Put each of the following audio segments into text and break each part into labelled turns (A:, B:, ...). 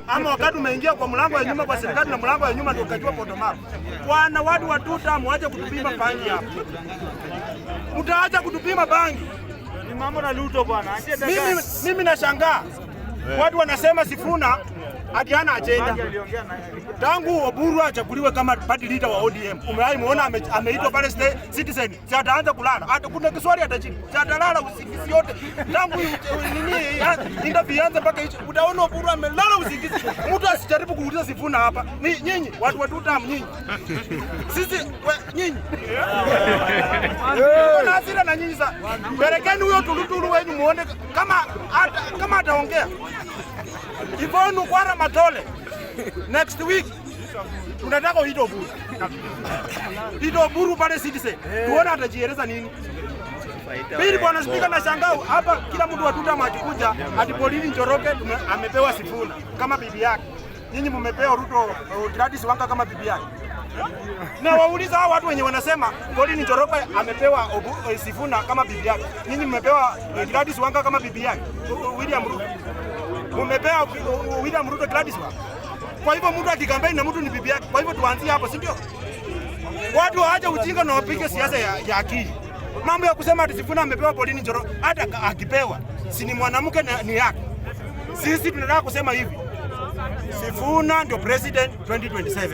A: Ama wakati umeingia kwa mlango ya nyuma kwa serikali na mlango ya nyuma ndio ukajua bottom up. Bwana, watu wa tuta, muache kutupima bangi hapa. Mtaacha kutupima bangi.
B: Ni mambo na Ruto, bwana.
A: Mimi nashangaa watu wanasema Sifuna ati hana agenda. Tangu Oburu achaguliwe kama party leader wa ODM, umewahi muona ameitwa pale Citizen? Si ataanza kulala? Hata kuna kiswali atajibu. Si atalala usingizi yote. Tangu nini interview ianze mpaka hicho, utaona Oburu amelala usingizi. Mtu asijaribu kuuliza Sifuna hapa. Ni nyinyi watu wa tutam, nyinyi. Sisi nyinyi. Tuko na hasira na nyinyi sana. Pelekeni huyo tulutulu wenyu muone kama ataongea. Yvonne Okwara Matole. Next week tunataka uite Oburu. Ite Oburu pale Citizen. Tuone atajieleza nini. Pili, Bwana Spika, na shangao hapa kila mtu wa tutam akikuja ati Pauline Njoroge amepewa Sifuna kama bibi yake. Nyinyi mmepewa Ruto, Gladys Wanga kama bibi yake. Na wauliza hao watu wenye wanasema Pauline Njoroge amepewa Sifuna kama bibi yake. Nyinyi mmepewa Gladys Wanga kama bibi yake. William Ruto. Mumepewa William Ruto Gladys Wanga. Kwa hivyo mtu akikampeni na mtu ni bibi yake. Kwa hivyo tuanzie hapo, si ndio? Watu waache ujinga na wapige siasa ya akili. Mambo ya kusema ati Sifuna amepewa Pauline Njoroge, hata akipewa, si ni mwanamke na ni yake. Sisi tunataka kusema hivi. Sifuna ndio president 2027.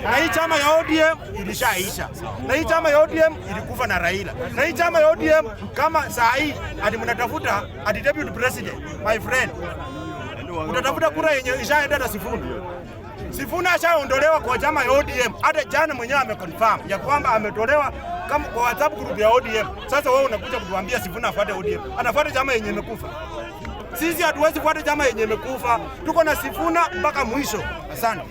A: Na hii chama ya ODM ilishaisha. Na hii chama ya ODM ilikufa na Raila. Na hii chama ya ODM kama saa hii ati mnatafuta ati deputy president, my friend. Utatafuta kura yenye ishaenda na Sifuna. Sifuna ashaondolewa kwa chama ya ODM. Hata jana mwenyewe ameconfirm ya kwamba ametolewa kama kwa WhatsApp group ya ODM. Sasa wewe unakuja kutuambia Sifuna afuate ODM. Anafuata chama yenye imekufa. Sisi hatuwezi kufuata chama yenye imekufa. Tuko na Sifuna mpaka mwisho. Asante.